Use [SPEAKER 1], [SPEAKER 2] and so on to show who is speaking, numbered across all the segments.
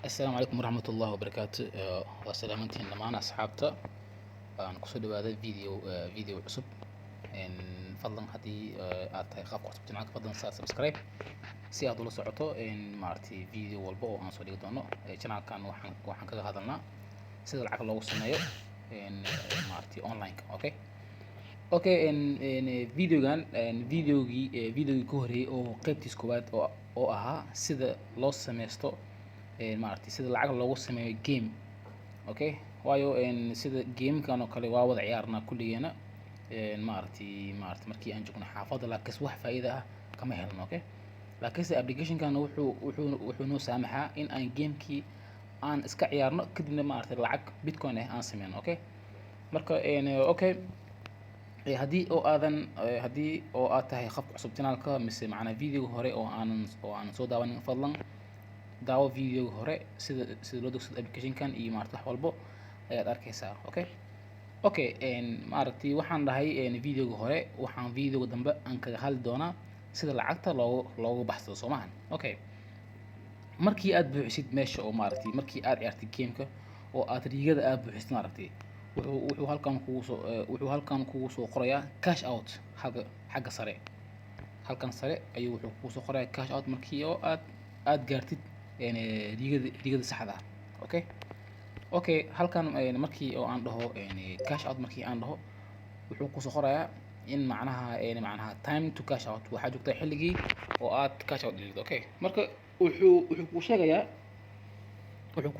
[SPEAKER 1] Asalaamu calaykum waraxmat ullahi wabarakaatu. Waa salaamantiin dhammaan asxaabta. Aan kusoo dhawaaday video cusub. Fadlan haddii aad tahay qof cusub channelka, fadlan saa subscribe si aad ula socoto maaragtay video walba oo aan soo dhigi doono. Channelkan waxaan kaga hadalnaa sida lacag loogu sameeyo maaragtay online-ka. Okay, videogan videogii ka horreeyay oo qaybtiis koowaad oo ahaa sida loo sameysto maaragtay sida lacag loogu sameeyo game. Okay, waayo sida gamekan oo kale waa wada ciyaarnaa kulligeena maaragtay markii aan joogno xaafadda, laakiinse wax faa'iido ah kama helno. Okay, laakiinse applicationkan wuxuu noo saamaxaa in aan gamekii aan iska ciyaarno, kadibna maaragtay lacag bitcoin ah aan sameyno. Okay, marka okay, haddii oo aadan haddii oo aad tahay qof cusub channelka mise macnaa videoga hore oo aanan soo daawanin, fadlan daawo videoga hore sida loo degsado applicationkan iyo maaragtay wax walbo ayaad arkaysaa. Okay, maaragtay waxaan dhahay videoga hore, waxaan videoga dambe aan kaga hadli doonaa sida lacagta loogu baxsado, soo maahan? Okay, markii aad buuxisid meesha oo maaragtay markii aad ciyaartid gameka oo aad riigada aad buuxisid, maaragtay wuxuu halkan kugu soo qorayaa cash out xagga sare. Halkan sare ayuu wuxuu kugu soo qorayaa cash out markii oo aad gaartid riigada saxda ah. Okay, halkan markii oo aan dhaho cash out, markii aan dhaho, wuxuu kusoo qorayaa in macnaha time to cash out, waxaa joogtaa xilligii oo aad cash out dhigid. Okay, marka wuxuu ku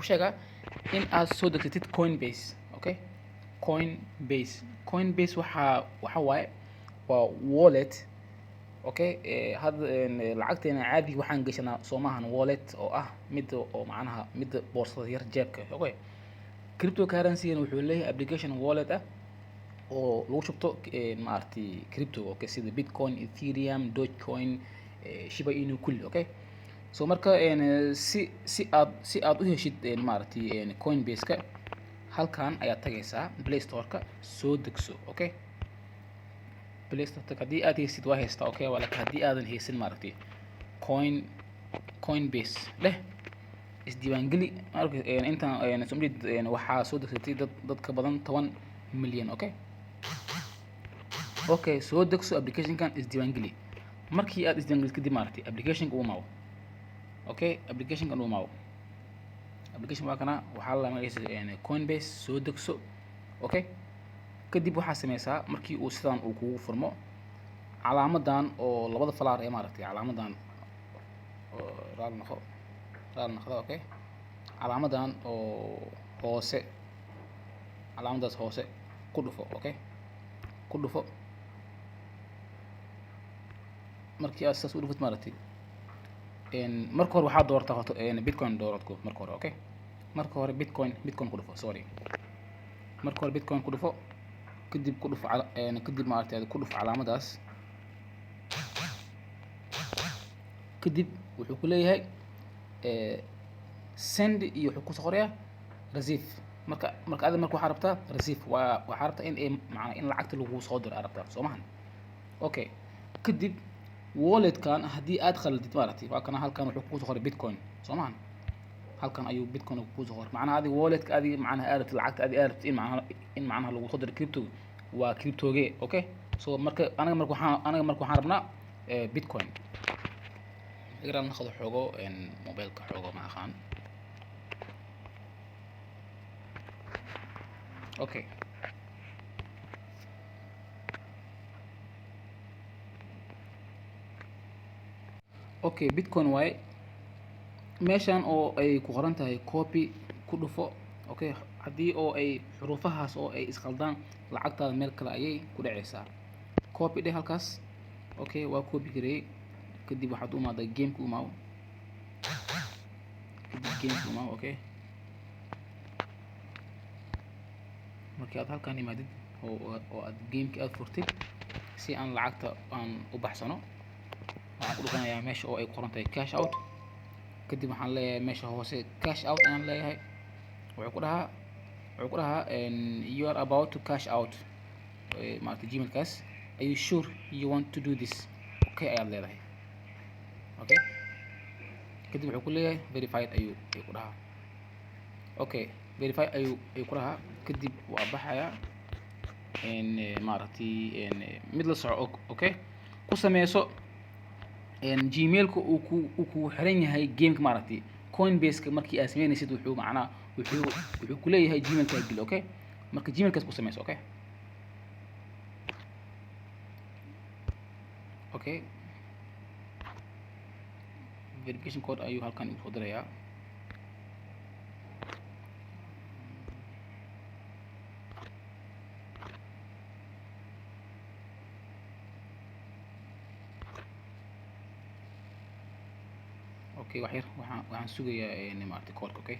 [SPEAKER 1] sheegaa in aad soo degsatid Coinbase. Okay, Coinbase waxa waaye waa wallet. Okay, hadda lacagteena caadi waxaan gashanaa, soo maahan, wallet oo ah midda oo macnaha midda boorsada yar jeebka. Okay, cryptocurrency-na wuxuu leeyahay application wallet ah oo lagu shubto maaragtay crypto. Okay, sida Bitcoin, Ethereum, Dogecoin, Shiba Inu, kulli. Okay, so marka si aad u heshid maaragtay Coinbase-ka, halkan ayaad tagaysaa Play Store-ka, soo degso. Okay, Play Store tag. Haddii aad haysid waa haystaa, okay waa, laakiin haddii aadan haysan, maaragtay Coinbase leh isdiiwaangeli. Marka intaan soo jeed waxaa soo degsatay dad ka badan 10 milyan. Okay, soo degso applicationkan, isdiiwaangeli. Markii aad isdiiwaangelisid kadib, maaragtay applicationka uu maawo. Okay, applicationkan uu maawo, application waa kana, waxaa la magaciisa Coinbase, soo degso. Okay, kadib waxaa sameysaa markii uu sidan uu kugu furmo, calaamadan oo labada falaar ee maaragtay calaamadan oo raali noqo, raali noqda. Okay, calaamadan oo hoose, calaamadaas hoose ku dhufo. Okay, ku dhufo. Markii aad sidaas u dhufid, maaragtay marka hore waxaad doorataa horta Bitcoin dooradku marka hore. Okay, marka hore Bitcoin ku dhufo, sorry, marka hore Bitcoin ku dhufo, kadib ku dhufo kadib maaragtay ku dhufo calaamadaas. Kadib wuxuu ku leeyahay send iyo wuxuu kusoo qorayaa receive. Marka adiga marka waxaa rabtaa receive, waa waxaa rabtaa in ay macnaa in lacagta lagu soo diro aad rabtaa, soo mahan? Okay, kadib walletkan haddii aad khaldid, maaragtay waa kana, halkan wuxuu kusoo qoray Bitcoin, soo mahan? Halkan ayuu Bitcoin kusoo qoray. Macnaha adiga walletka adiga macnaha aad rabtid lacagta adiga aad rabtid in macnaha lagu soo diro crypto waa cryptoge. Okay, so marka anaga marka waxaan rabnaa Bitcoin. Igra naqdo xoogo mobileka xoogo ma aqaan. Okay, Bitcoin waaye. Meeshan oo ay ku qoran tahay copy ku dhufo. Okay, haddii oo ay xuruufahaas oo ay isqaldaan, lacagtaada meel kale ayay ku dhacaysaa. Copy dheh halkaas. Okay, waa copy gareeyey. Kadib waxaad u imaadaa gameka, u imaaw. Kadib gameka u imaaw. Okay, markii aad halkan imaadid oo aad gameki aad furtid, si aan lacagta aan u baxsano, waxaan ku dhufanayaa meesha oo ay ku qoran tahay cash out. Kadib waxaan leeyahay meesha hoose cash out ayaan leeyahay. Wuxuu ku dhahaa "You are about to cash out", maaragtay gmailkaas. "Are you sure you want to do this?" Okay ayaad leedahay. Okay, kadib wuxuu ku leeyahay verified ayuu ku dhahaa. Okay, verify ayuu ku lahaa. Kadib waa baxayaa. Maaragtay, mid la soco. Okay, ku sameyso Gmailka uu ku xiran yahay gameka, maaragtay, Coinbase-ka. Markii aad sameynaysid, wuxuu macnaha wuxuu ku leeyahay Gmailka geli. Okay, marka Gmailkaas ku sameyso. Okay, verification code ayuu halkan igu soo dirayaa. Okay, wax yar waxaan sugayaa, maaragtay, codeka.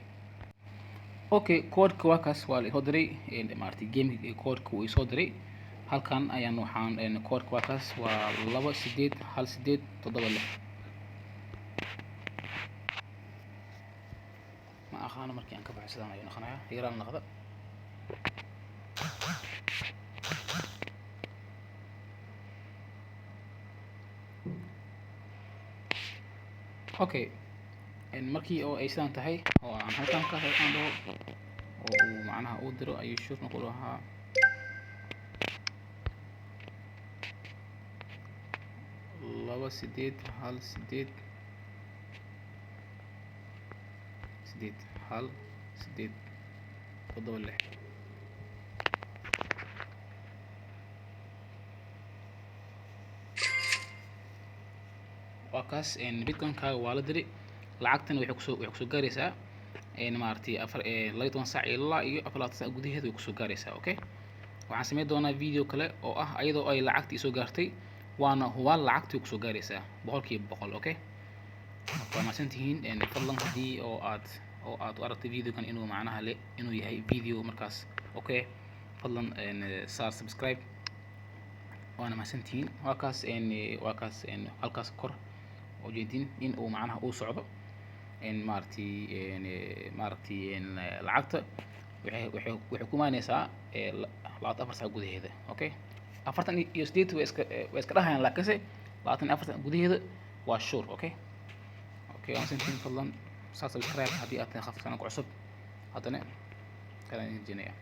[SPEAKER 1] Okay, codeka waa kaas, waa la isoo diray. Maaragtay, game codeka uu isoo diray halkan ayaan waxaan codeka waa kaas, waa 281876. Ma aqaano, markii aan ka baxo sidaan ayuu noqonayaa. Yaraan noqda. Okay, markii oo ay sidaan tahay oo aan halkan ka aan dhaho oo uu macnaha uu diro, ayuu sure ku lahaa 2818 81876. Waa kaas, Bitcoin-kaaga waa la diray. Lacagtana waxay kusoo gaaraysaa, maaragtay, afar 12 saac ilaa iyo 24 saac gudaheed way kusoo gaaraysaa. Okay, waxaan sameyn doonaa video kale oo ah ayadoo ay lacagtii soo gaartay, waana hubaal lacagtii kusoo gaaraysaa 100%. Okay, waa mahadsantihiin. Fadlan, haddii oo aad u aragtay videogan inuu macnaha le inuu yahay video markaas, okay, fadlan saar subscribe, waana mahadsantihiin. Waa kaas halkaas kor ujeedin in uu macnaha uu socdo, maaragtay, lacagta waxay ku imaaneysaa 24 saac gudaheeda. Okay, 48 way iska dhahayaan, laakiinse 24 saac gudaheeda waa sure. Okay, waa mahadsantihiin. Fadlan saa subscribe haddii aad tahay qof channelka cusub. Haddana kalaan idin rajeynayaa.